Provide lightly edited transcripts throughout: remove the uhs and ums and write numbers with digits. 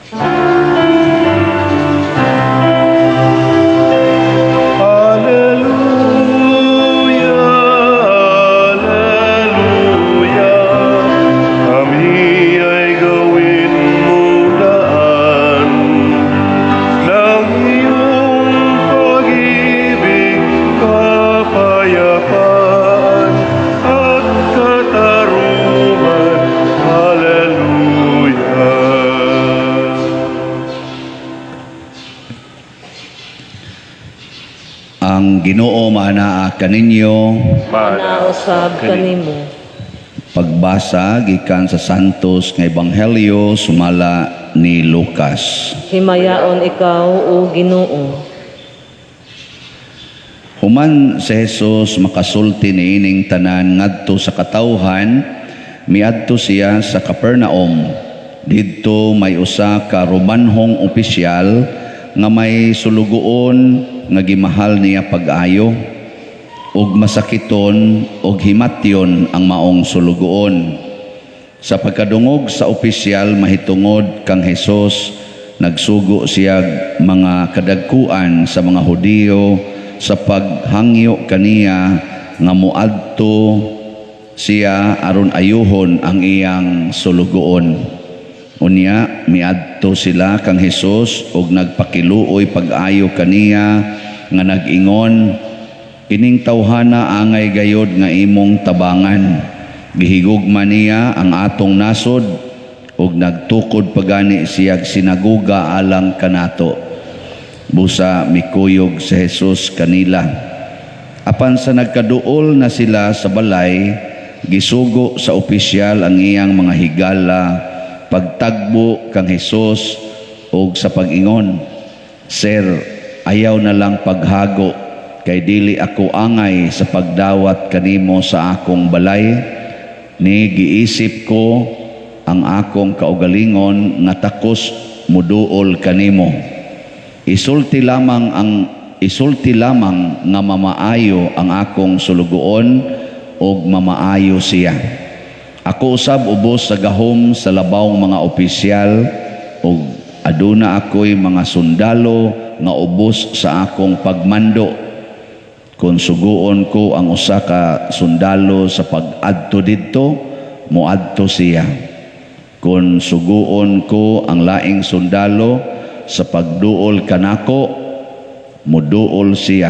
Alleluia, Alleluia, kami ay gawin mong daan ng iyong pag-ibig, kapayapaan at katarungan. Alleluia. Ang Ginoo maanaa kaninyo. Manausab kanimo. Pagbasa gikan sa Santos nga Ebanghelyo sumala ni Lucas. Himayaon ikaw, o Ginoo. Human si Jesus makasulti niining tanan ngadto sa katawhan, miadto siya sa Capernaum. Didto may usa ka Romanhong opisyal nga may sulugoon nga gimahal niya pag-ayo, ug masakiton ug himatyon ang maong sulugoon. Sa pagkadungog sa opisyal mahitungod kang Hesus, nagsugo siya mga kadagkuan sa mga Hudiyo sa paghangyo kaniya nga moadto siya aron ayuhon ang iyang sulugoon. Unya miadto sila kang Hesus ug nagpakiluoy pag-ayo kaniya nga nag-ingon, "Ining tawhana angay gayod nga imong tabangan. Gihigugma niya ang atong nasod ug nagtukod pagani siyag sinagoga alang kanato." Busa mikuyog si Jesus kanila. Apan sa nagkaduol na sila sa balay, gisugo sa opisyal ang iyang mga higala pagtagbo kang Hesus ug sa pag-ingon, "Sir, ayaw na lang paghago kay dili ako angay sa pagdawat kanimo sa akong balay. Ni giisip ko ang akong kaugalingon nga takos muduol kanimo. Isulti lamang nga mamaayo ang akong sulugoon ug mamaayo siya. Ako usab ubos sa gahom sa labawng mga opisyal ug aduna ako'y mga sundalo nga ubos sa akong pagmando. Kung suguon ko ang usa ka sundalo sa pag-adto didto, moadto siya. Kung suguon ko ang laing sundalo sa pagduol kanako, moduol siya.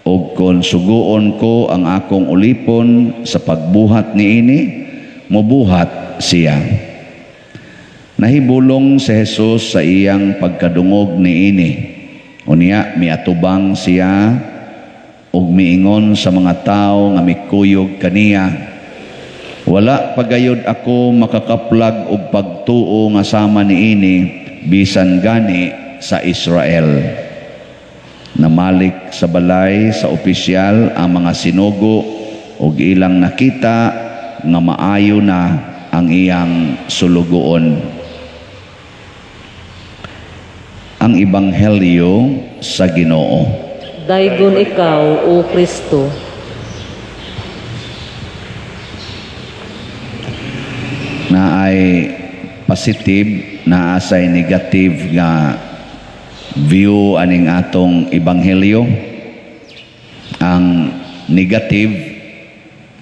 Og kung suguon ko ang akong ulipon sa pagbuhat niini, mobuhat siya." Nahibulong si Jesus sa iyang pagkadungog niini. Unya miatubang siya ug miingon sa mga tawo nga mikuyog kaniya, "Wala pagayod ako makakaplag og pagtuo nga sama niini bisan gani sa Israel." Namalik sa balay sa opisyal ang mga sinugo ug ilang nakita nga maayo na ang iyang sulugoon. Ang Ebanghelyo sa Ginoo. Daygon ikaw, O Kristo. Na ay positive, naa say negative nga view aning atong ebanghelyo. Ang negative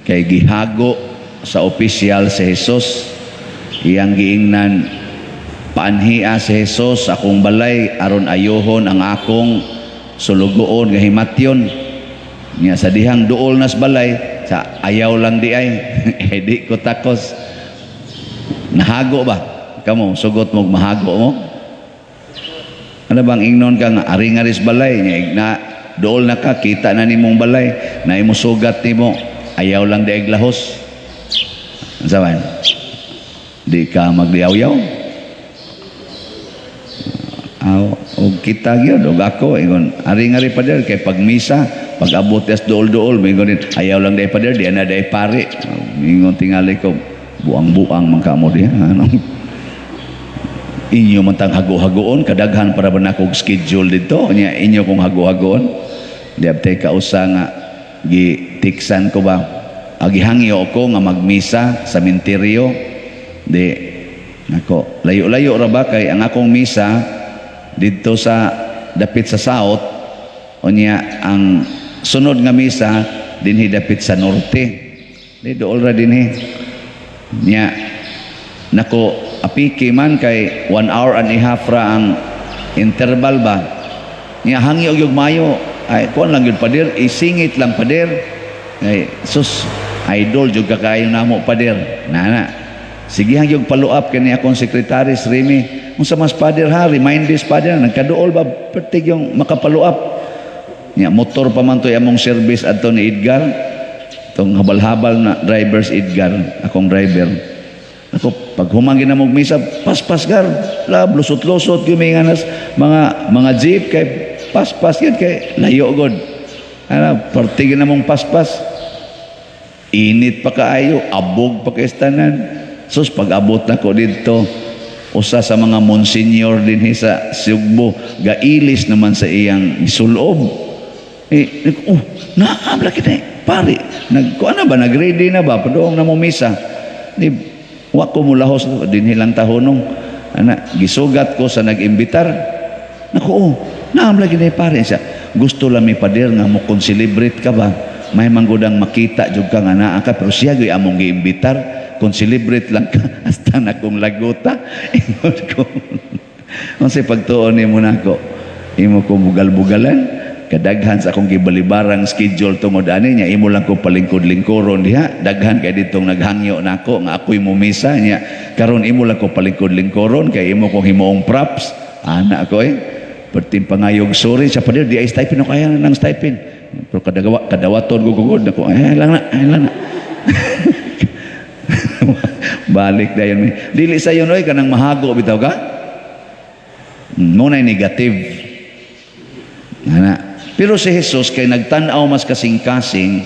kay gihago sa opisyal si Jesus. Iyang giingnan, "Paanhia si Jesus akong balay aron ayuhon ang akong sulugoon nga himatyon." Nya sa dihang duol nas balay, sa ayaw lang di ay eh, di ko takos. Nahago ba kamo? Sugot mo, mahago mo? Ano bang ingnon ka nga ari-aris balay nya, na duol na ka, kita na nimong balay na imo sugat nimo, ayaw lang di ay lahos. Unsa man, di ka magdiyaw-yaw? Aw, og kita gyud og ako ingon ari-ari pader kay pagmisa, pag abot as duol-duol, mingon din, ayaw lang di pader, di na di pare. Mingon tingali ko, buang-buang man kamo diha. Ano inyo man tang hago-hagoon, kadaghan para ba na kog schedule dito nya inyo kong hago-hagoon? Di abtay kausa nga gitiksan ko ba, agihangyo ko nga magmisa sa minteryo di. Nako, layo-layo ra ba kay ang akong misa didto sa dapit sa south, unya ang sunod nga misa dinhi dapit sa norte. Di dool ra dinhi. Nya nako apiki man kay 1 hour and a half ra ang interval ba. Nya hangyo og mayo ay kuan lang gyud, pader, isingit lang, pader. Ay sus, idol jud ka kaayo namo, pader. Nana. Sige hang yung follow up kani akong secretary si Remy. Unsa mas, pader, ha? Remind this, pader, nagkaduol ba pertig yung makapollow up. Nya motor pa man to among service adto ni Edgar. Tong habal-habal na drivers Edgar, akong driver. Ako pag humangin na mong misa, paspas gar, lab lusot-lusot gyud may nga nas mga jeep kay paspas gyud kay layo god. Ana, pertig na mong paspas. Init pa kaayo, abog pa kay tanan. Sus, pag abot na ko didto, usa sa mga monsenyor dinhi sa Sugbo, gailis naman sa iyang sulob. Eh, oh, naabla kita eh, pare. Nag, kuan na ba, nag-ready na ba, padoong na mo misa. Di, wa ko mulahos, dinhi lang tahunong. Ana, gisugat ko sa nag-imbitar. Naku, oh, naamla kita eh, pare. Siya, gusto lang mi, pader, nga mo kung celebrate ka ba, may manggudang makita jud ka nga naa ka, pero siya gyud among giimbitar, kung celebrate lang ka, hasta na kong laguta. Ingon ko, unsay pagtuon nimo nako, imo ko bugal-bugalan, kadaghan sa akong gibalibarang schedule tungod ani niya, imo lang ko palingkod-lingkuron diha, daghan kay ditong naghangyo nako nga ako'y mumisa niya, karon imo lang ko palingkod-lingkuron kay imo kong himuong props, ana ko eh. Perting pangayog sorry sa pader, di ay stipend ako, kaya ng stipend. Pero kadagawa, kadawaton ko gugod ako, ay lang na, ay lang na. Balik dayon mi. Dili sa yun oy kanang mahago bitaw ka. Mo na negative. Ana. Pero si Jesus kay nagtan-aw mas kasing-kasing,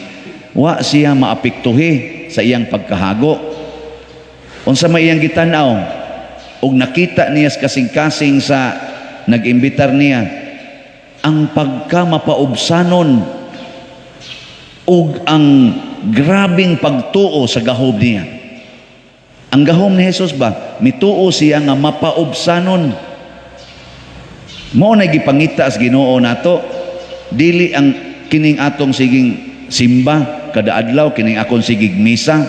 wa siya maapektuhi sa iyang pagkahago. Unsa may iyang gitan-aw ug nakita niya sa kasing-kasing sa nag-imbitar niya ang pagka mapaubsanon ug ang grabing pagtuo sa gahom niya. Ang gahom ni Jesus ba, mituo siya nga mapaubsanon. Mo na gipangita sa Ginoo nato, dili ang kining atong siging simba kada adlaw, kining akong sigig misa.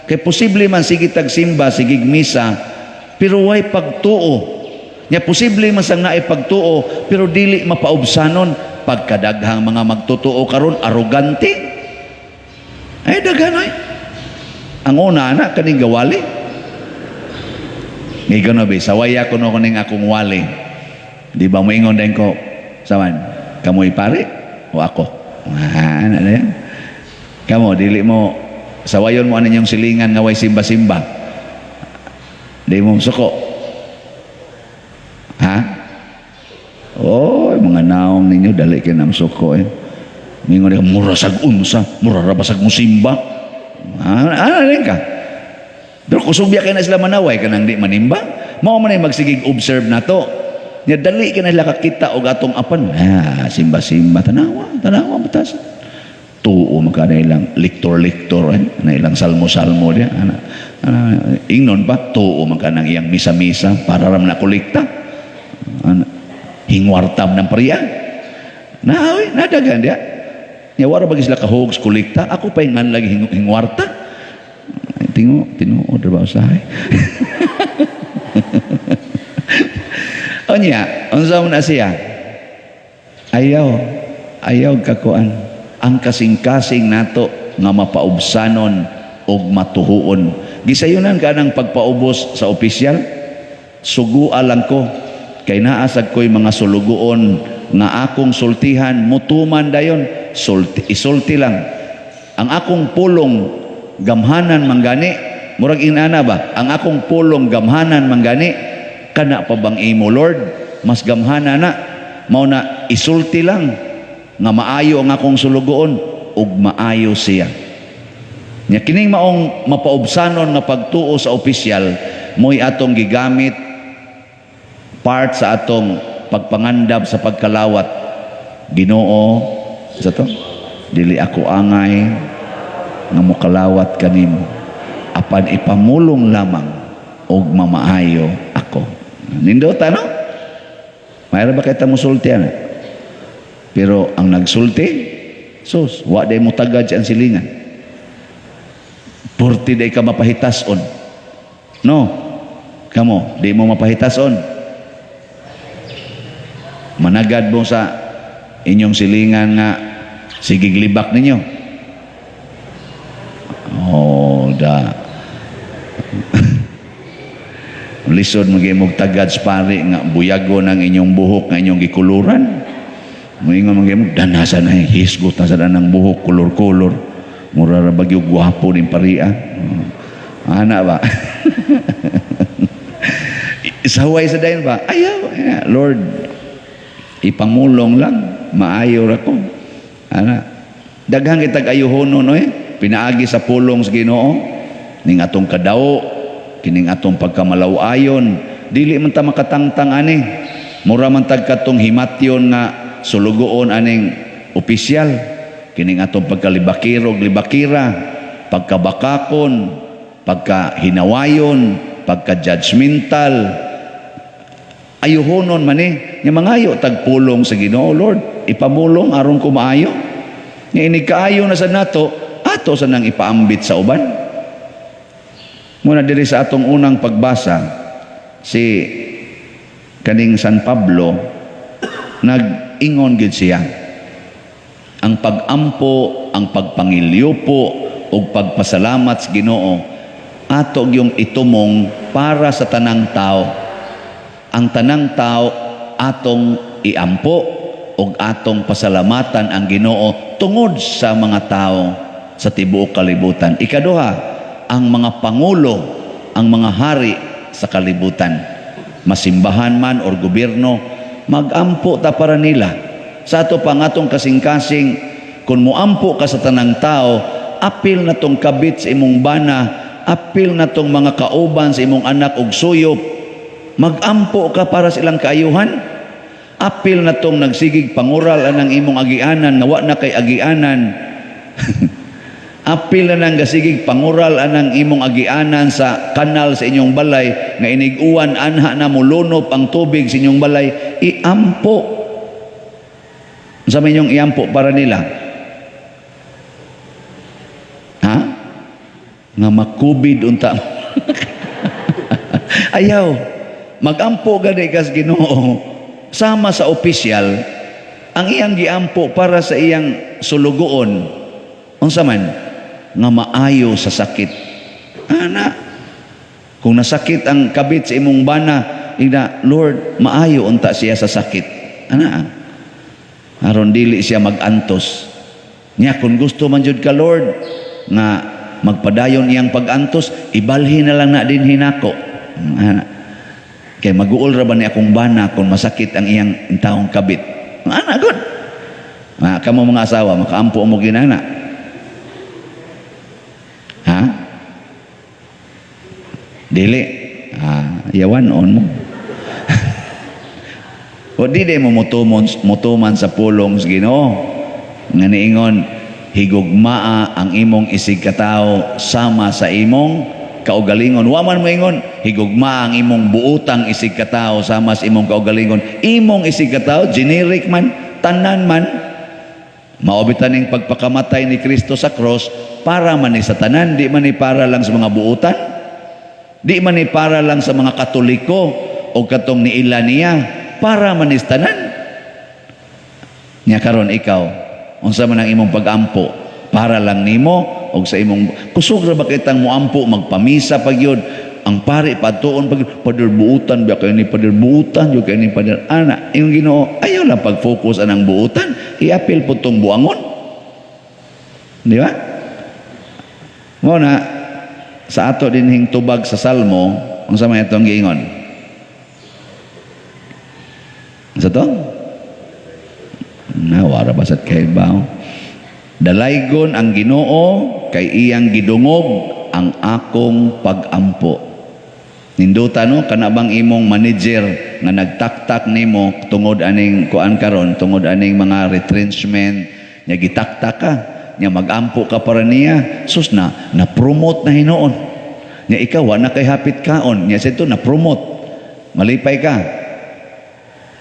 Kay posible man sige tag simba, sigig misa, pero way pagtuo. Nya posible man sang naay pagtuo, pero dili mapaubsanon pagkadaghang mga magtotoo karon arogante. Ay daghan ay. Ang una ana kaning gawali. Ngigon na be, sawaya ko no kuning akong wali. Di ba moingon din ko, saman, kamoy pare o ako? Ah, ano na yan? Kamo, dili mo, sawayon mo ano yung silingan nga way simba-simba. Di mo suko. Ha? Oh, mga naong ninyo, dali kayo ng suko eh. Mingon ka, mura sag unsa, mura rabasag mo simba. Ah, ano rin ka? Pero kusog biya kay na sila manaway kanang di manimba. Mao man ay magsigig observe na to. Nya dali kay na sila kakita og atong apan. Ah, simba-simba, tanawa, tanawa batas. Tuo man na ilang lektor-lektor eh, na ilang salmo-salmo diya. Ana, ana, ingnon pa tuo man ka ng iyang misa-misa para ram na kolekta. Ana, hingwartam ng pariya. Na, oy, nadagan diya. Nya wara bagi sila kahugs kolekta, ako pa ngan lagi hingwarta. Ay, tingo, tinuod ra ba usahay? Unya, unsa man na siya? Ayaw, ayaw kakuan. Ang kasing-kasing nato nga mapaubsanon og matuhuon. Gisayunan ka ng pagpaubos sa opisyal? Sugua lang ko. Kay naasag ko'y mga sulugoon nga akong sultihan, mutuman dayon, sulti, isulti lang. Ang akong pulong gamhanan manggani, murag inana ba? Ang akong pulong gamhanan manggani, kana pa bang imo, Lord? Mas gamhana na. Mao na isulti lang nga maayo ang akong sulugoon ug maayo siya. Nya kining maong mapaubsanon nga pagtuo sa opisyal mo'y atong gigamit part sa atong pagpangandab sa pagkalawat. Ginoo, sa to, dili ako angay nga mokalawat kanimo, apan ipamulong lamang. ug mamaayo ako. Nindota, no? Mayra ba kay ta musulti ana? Pero ang nagsulti, sus, wa day mo tagad ang silingan. Purti day ka mapahitason. No? Kamo, di mo mapahitason. Managad mo sa inyong silingan nga sigig libak ninyo. Oh, da. Lisod magyud tagad sa pari nga buyago ng inyong buhok nga inyong gikuluran. Moingon magyud mo, danasa na hisgot na sa danang buhok, kulor-kulor. Mura ra bagyo gwapo ning paria. Oh. Ana ba? Saway sa dayon ba? Ayaw. Yeah, Lord, ipamulong lang, maayo ra ko. Ana. Daghan kitag ayuhonon, no eh. Pinaagi sa pulong sa Ginoo ning atong kadawo, kining atong pagkamalaw-ayon, dili man ta makatangtang ani. Mura man tag katong himatyon nga sulugoon aning opisyal, kining atong pagkalibakirog libakira, pagkabakakon, pagkahinawayon, pagka-judgmental, ayuhonon man eh. Nga mangayo tagpulong sa Ginoo, Lord, ipamulong aron ko maayo. Nga inig kaayo na sa nato, ato sa nang ipaambit sa uban. Muna diri sa atong unang pagbasa, si kaning San Pablo nag-ingon gid siya. Ang pag-ampo, ang pagpangilyupo ug pagpasalamat sa Ginoo ato gyung itumong para sa tanang tao. Ang tanang tao atong iampo ug atong pasalamatan ang Ginoo tungod sa mga tao sa tibuok kalibutan. Ikaduha, ang mga pangulo, ang mga hari sa kalibutan, masimbahan man or gobyerno, magampo ta para nila. Sa ato pa nga atong kasing-kasing, kung muampo ka sa tanang tao, apil na tong kabit sa imong bana, apil na tong mga kauban sa imong anak ug suyop, magampo ka para sa ilang kaayuhan. Apil na tong nagsigig pangural anang imong agianan nga wa na kay agianan. Apil na nang gasigig pangural anang imong agianan sa kanal sa inyong balay nga inig-uwan anha na mulunop ang tubig sa inyong balay, iampo. Sa inyong iampo para nila? Ha? Nga makubid unta. Ayaw. Magampo gani kas Ginoo sama sa opisyal ang iyang giampo para sa iyang sulugoon. Unsa man? Nga maayo sa sakit. Ana, kung nasakit ang kabit sa imong bana, ina, Lord, maayo unta siya sa sakit. Ana, aron dili siya magantos. Nya kung gusto man jud ka, Lord, nga magpadayon iyang pagantos, ibalhin na lang na din hinako. Ana. Kay maguol ra ba ni akong bana kung masakit ang iyang taong kabit. Ana gud. Ma, kamo mga asawa, makaampo mo ginana. Ha? Dili. Ah, yawan on mo. O di mo mutuman sa pulong sa Ginoo nga niingon, higugmaa ang imong isig katawo sama sa imong kaugalingon. Wa man moingon higugmaa ang imong buotang isig katawo sama sa imong kaugalingon. Imong isig katawo, generic man, tanan man. Mao bitaw ning pagpakamatay ni Kristo sa cross, para man ni sa tanan, di man ni para lang sa mga buotan, di man ni para lang sa mga Katoliko o katong niila niya, para man ni sa tanan. Nya karon ikaw, unsa man ang imong pagampo? Para lang nimo og sa imong kusog ra ba kitang muampo, magpamisa pag yun ang pari patuon pag pader buutan ba kay ni, pader buutan jud kay ni, pader ana yung Ginoo, ayaw lang pag-focus anang buutan, iapil po tong buangon, di ba? Mo na sa ato dinhing tubag sa Salmo, unsa man itong giingon sa to na wara basat kay baw, dalaygon ang Ginoo kay iyang gidungog ang akong pagampo. Ninduta, no? Kana bang imong manager nga nagtaktak nimo tungod aning kuan karon, tungod aning mga retrenchment, nya gitaktak ka, nya magampo ka para niya, sus na na-promote na hinuon. Nya ikaw wa na kay hapit kaon, nya sidto na promote. Malipay ka.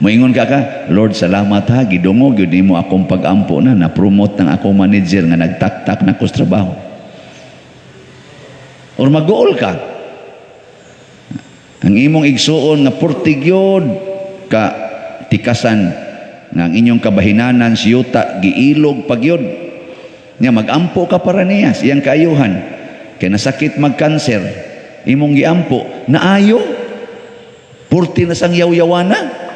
Moingon ka ka, "Lord, salamat ha, gidungog gyud nimo akong pagampo na na-promote ng akong manager nga nagtaktak na ko sa trabaho." Or maguol ka. Ang imong igsuon nga purtigyod ka tikasan nga ang inyong kabahinanan si yuta giilog pagyod. Nya magampo ka para niya sa iyang kaayuhan. Kay nasakit mag-cancer, imong giampo, naayo. Purti na sang yaw-yawana.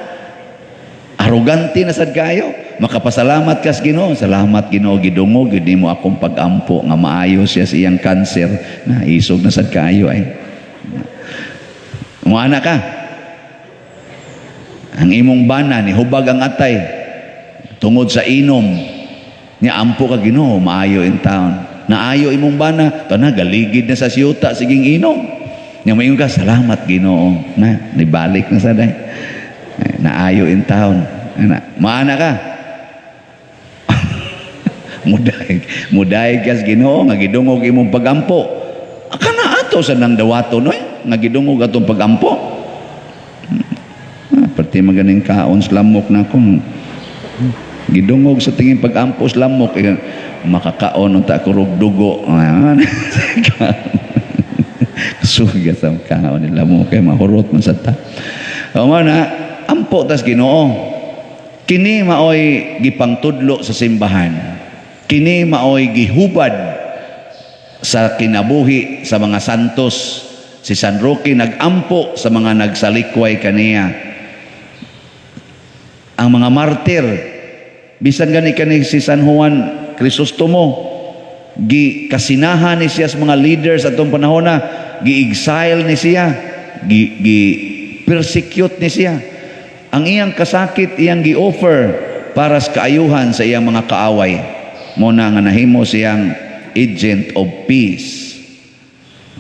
Arogante na sad kayo. Makapasalamat kas Ginoo. "Salamat, Ginoo, gidungog gyud nimo akong pagampo nga maayo siya sa iyang cancer." Na isog na sad kayo ay. Muana ka. Ang imong bana ni hubag ang atay tungod sa inom. Nya ampo ka, "Ginoo, maayo in town." Naayo imong bana, tana galigid na sa siyuta siging inom. Nya moingon ka, "Salamat, Ginoo." Na nibalik na sa day. Eh, naayo in town. Ana, maana ka. Mudaig, mudaig kas Ginoo nga gidungog imong pagampo. Kana ato sa nang dawato no eh, nga gidungog atong pagampo. Ah, perti maganing kaon sa lamok na akong gidungog sa tingin pagampo sa lamok eh, makakaon unta ko rog dugo. Ah, suga sa kaon ni lamok kay mahurot man sa ta. O na ampo tas Ginoo. Kini maoy gipangtudlo sa simbahan. Kini maoy gihubad sa kinabuhi sa mga santos. Si San Roque nagampo sa mga nagsalikway kaniya. Ang mga martir, bisan gani kani si San Juan Crisostomo, gi kasinahan ni siya sa mga leaders atong panahon na, gi-exile ni siya, gi persecute ni siya. Ang iyang kasakit iyang gi-offer para sa kaayuhan sa iyang mga kaaway. Mo na nga nahimo siyang agent of peace.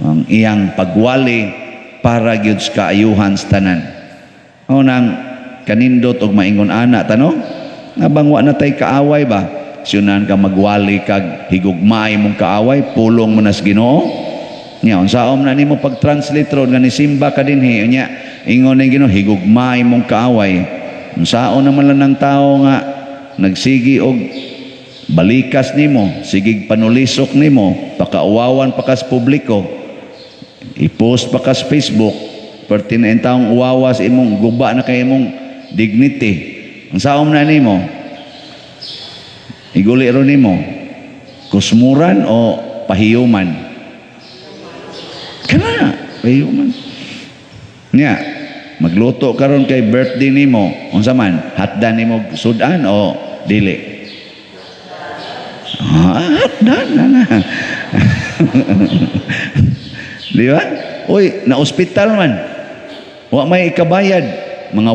Ang iyang pagwali para gyud sa kaayuhan sa tanan. Mao nang kanindot og maingon ana tano nga bang wa na tay kaaway ba? Siyunan ka magwali kag higugmaay mong kaaway, pulong mo nas Ginoo. Nya unsaon na nimo pag-translate ron nga nisimba ka dinhi, nya ingon ning Ginoo, higugmaay mong kaaway. Unsaon naman lang ng tao nga nagsigi og balikas nimo, sigig panulisok nimo, pakauwawan pa kas publiko, i-post pa kas Facebook, perti na taong uwawa sa imong guba na kay imong dignity. Unsaon na nimo? Iguli ro nimo. Kusmuran o pahiyuman? Kana, pahiyuman. Nya, magluto karon kay birthday nimo, unsa man, hatdan nimo sudan o dili? Ah, hatdan na na. Di ba? Uy, na ospital man. Wa may ikabayad. Mga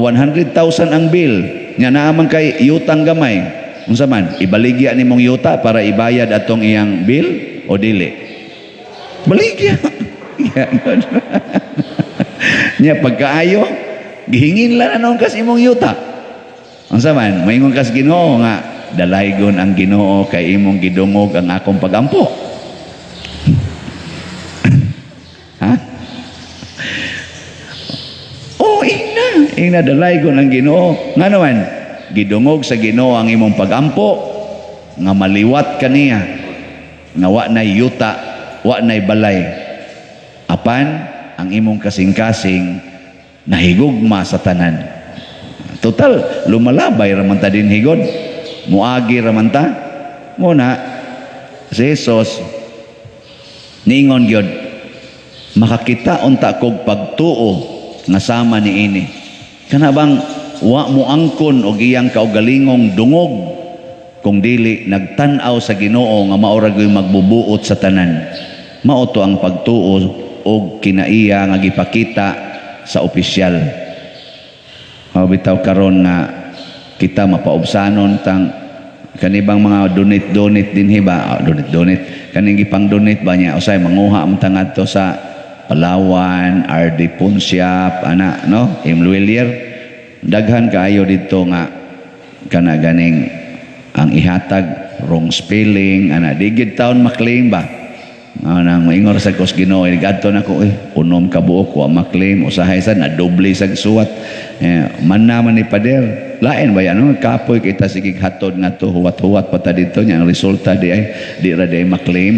100,000 ang bill. Nya naa man kay yutang gamay. Unsa man, ibaligya nimong yuta para ibayad atong iyang bill o dili? Baligya. Nya pagkaayo, gihingin lang anong kas imong yuta. Unsa man, maingon kas Ginoo nga dalaygon ang Ginoo kay imong gidungog ang akong pagampo. Ha? Oh, ina, ina dalaygon ang Ginoo. Nga naman, gidungog sa Ginoo ang imong pagampo nga maliwat kaniya nga wa nay yuta, wa nay balay. Apan ang imong kasing-kasing nahigugma sa tanan. Total, lumalabay raman ta din higod. Muagi raman ta. Muna, si Jesus, niingon gyud, makakita unta kog pagtuo nga sama ni ini. Kana bang wa mo angkon og iyang kaugalingong dungog kung dili nagtan-aw sa Ginoo nga mao ra gyud magbubuot sa tanan. Mao to ang pagtuo og kinaiya nga gipakita sa opisyal. Mao bitaw karon nga kita mapaubsanon tang kanibang mga donate-donate dinhi ba? Ah, donate-donate kaning gipang-donate ba niya usay manguha man ta ngadto sa Palawan, RD Ponsiap, ana no, M. Lhuillier. Daghan kaayo didto nga kana ganing ang ihatag wrong spelling ana, di gid taon maklaim ba. Ah, nang moingon sa kos Ginoo, gadto na ko eh, 6 ka buok wa maklaim, usahay sad na doble sa suwat. Eh, man naman ni pader. Lain ba yan, no? Kapoy kita sige hatod nga to, huwat-huwat pa ta dito nya ang resulta di ay di ra di ay maklaim.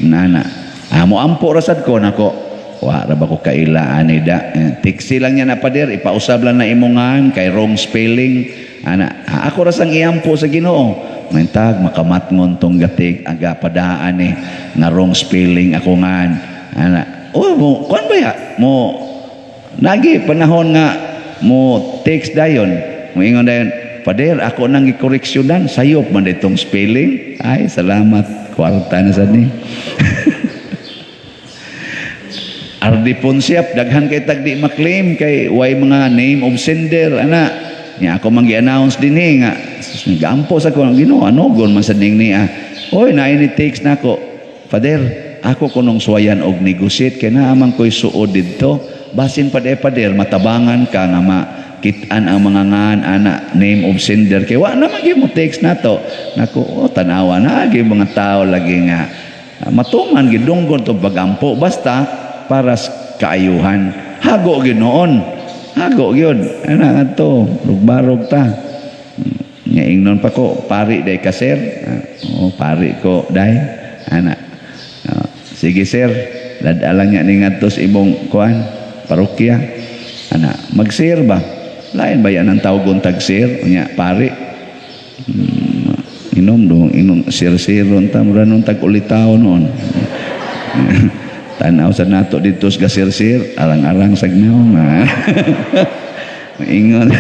Nana. Ah, mo ampo ra sad ko nako. Wa ra ba ko kaila ani da. Eh, tiksi lang niya na pader, ipausab lang na imongan kay wrong spelling. Ana, ah, ako ra sang iampo sa Ginoo. Mentag makamatngon tong gatig aga padaan eh nga wrong spelling ako ngan. Ana, oh mo kuan ba ya? Mo nagi panahon nga mo text dayon. Moingon dayon, "Pader, ako nang gikoreksyonan, sayop man ditong spelling." Ay, salamat. Kwarta na sad ni. Ardi Ponsiap, daghan kay tag di maklaim kay way mga name of sender ana. Nya ako man gi-announce dinhi nga gaampo sa ko Ginoo, ano gon man sa ning niya. Oy, naay ni text nako. "Father, ako kunong suwayan og negotiate kay naa man ko'y suod didto. Basin pa de pader matabangan ka nga makit-an ang mga ngan ana, name of sender, kay wa naman gyud mo text nato." Nako, oh, tanawa na gyud mga tao lagi nga matuman gidunggon to pagampo basta para sa kaayuhan. Hago gyud noon. Hago gyud. Ana ngadto, rugbarog ta. Nya ingnon pa ko, "Pari day ka, sir?" "Ah, oh, pari ko day." Ana. "Ah, sige sir, dadalang nya ni ngadto sa imong kuan, parokya." Ana, mag-sir ba? Lain ba yan ang tawgon tag sir? Nya pari. Inom do, inom sir-siron ta mura nun tag ulitaw noon. Tanaw sa nato dito sa gasir-sir, arang-arang sa gnaw. Ingon.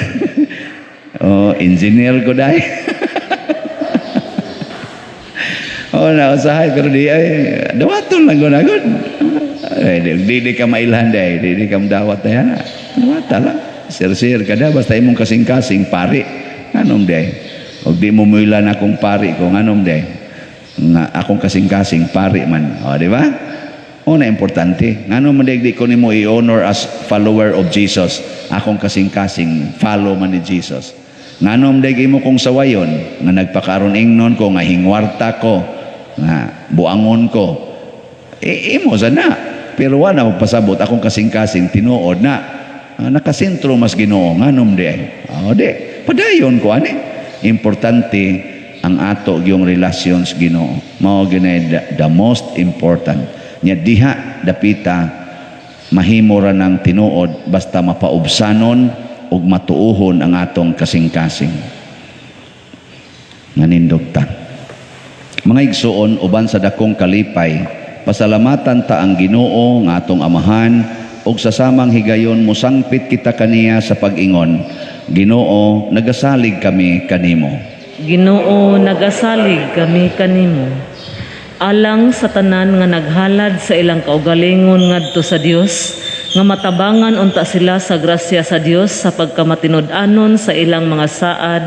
Oh, engineer ko dai. Oh, na usahay pero di ay dawaton lang gud agad. Ay, di ka mailhan day, di ka madawat day ana. Dawata lang. Sir-sir kada basta imong kasing-kasing pari. Nganom day? Og di mo muilan akong pari ko, nganom day? Nga akong kasing-kasing pari man. O, di ba? O na importante. Ngano man di ko nimo i-honor as follower of Jesus. Akong kasing-kasing follow man ni Jesus. Ngano man di mo kong sawayon nga nagpakaron ingnon ko nga hingwarta ko nga buangon ko. E, imo sana. Pero wala magpasabot akong kasing-kasing tinuod na nakasentro mas Ginoo, nganom di ay. O di padayon ko ani. Importante ang ato yung relasyon sa Ginoo. Mao gyud the most important. Nya diha dapita mahimo ra ng tinuod basta mapaubsanon ug matuohon ang atong kasing-kasing. Nganindog ta. Mga igsuon, uban sa dakong kalipay, pasalamatan ta ang Ginoo nga atong Amahan ug sa samang higayon mosangpit kita kaniya sa pag-ingon, "Ginoo, nagasalig kami kanimo." Ginoo, nagasalig kami kanimo. Alang sa tanan nga naghalad sa ilang kaugalingon ngadto sa Dios, nga matabangan unta sila sa grasya sa Dios sa pagkamatinud-anon sa ilang mga saad,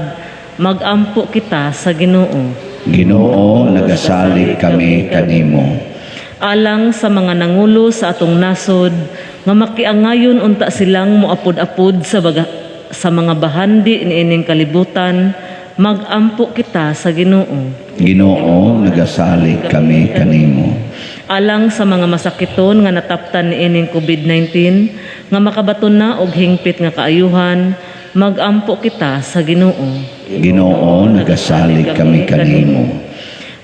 magampo kita sa Ginoo. Ginoo, nagasalig kami kanimo. Alang sa mga nangulo sa atong nasod, nga makiangayon unta silang moapod-apod sa mga bahandi niining kalibutan, magampo kita sa Ginoo. Ginoo, nagasalig kami kanimo. Alang sa mga masakiton nga nataptan niining COVID-19, nga makabaton na og hingpit nga kaayuhan, magampo kita sa Ginoo. Ginoo, nagasalig kami kanimo.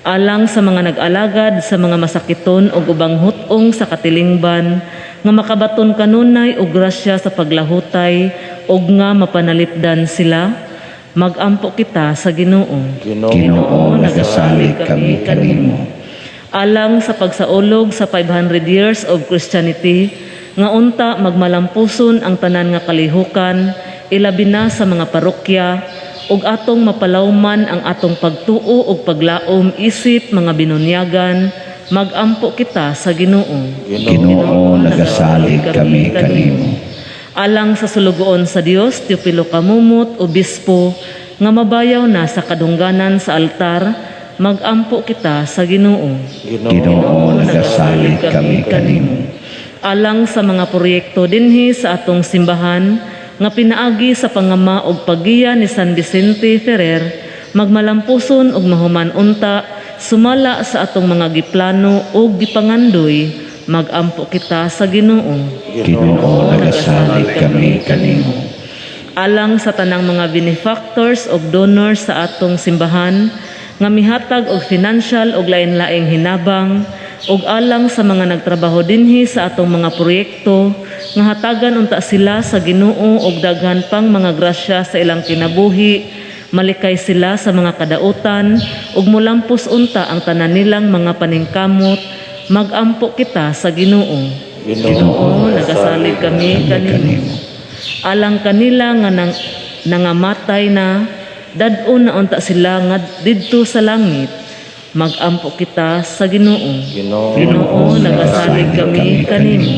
Alang sa mga nag-alagad sa mga masakiton og ubang hut-ong sa katilingban, nga makabaton kanunay og grasya sa paglahutay og nga mapanalipdan sila, magampo kita sa Ginoo. Ginoo, nagasalig kami kanimo. Alang sa pagsaulog sa 500 years of Christianity, nga unta magmalampuson ang tanan nga kalihukan, ilabi na sa mga parokya, ug atong mapalawman ang atong pagtuo ug paglaom isip mga binunyagan, magampo kita sa Ginoo. Ginoo, nagasalig kami kanimo. Alang sa sulugoon sa Dios, Teofilo Camomot, Obispo, nga mabayaw na sa kadungganan sa altar, magampo kita sa Ginoo. Ginoo, nagasalig kami kanimo. Alang sa mga proyekto dinhi sa atong simbahan nga pinaagi sa pangama og paggiya ni San Vicente Ferrer, magmalampuson ug mahuman unta sumala sa atong mga giplano ug gipangandoy, magampo kita sa Ginoo. Ginoo, nagasalig kami kanimo. Alang sa tanang mga benefactors ug donors sa atong simbahan nga mihatag og financial ug lain-laing hinabang, ug alang sa mga nagtrabaho dinhi sa atong mga proyekto, nga hatagan unta sila sa Ginoo og daghan pang mga grasya sa ilang kinabuhi, malikay sila sa mga kadautan ug mulampos unta ang tanan nilang mga paningkamot, magampo kita sa Ginoo. Ginoo, nagasalig kami kanimo. Alang kanila nga nangamatay na, dad-on na unta sila nga didto sa langit, magampo kita sa Ginoo. Ginoo, Ginoo, nagasalig kami kanimo.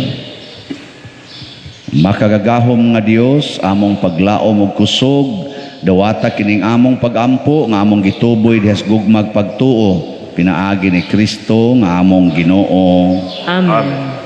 Makagagahom nga Dios, among paglaom ug kusog, dawata kining among pagampo nga among gituboy diha sa gugmag pagtuo pinaagi ni Kristo nga among Ginoo. Amen.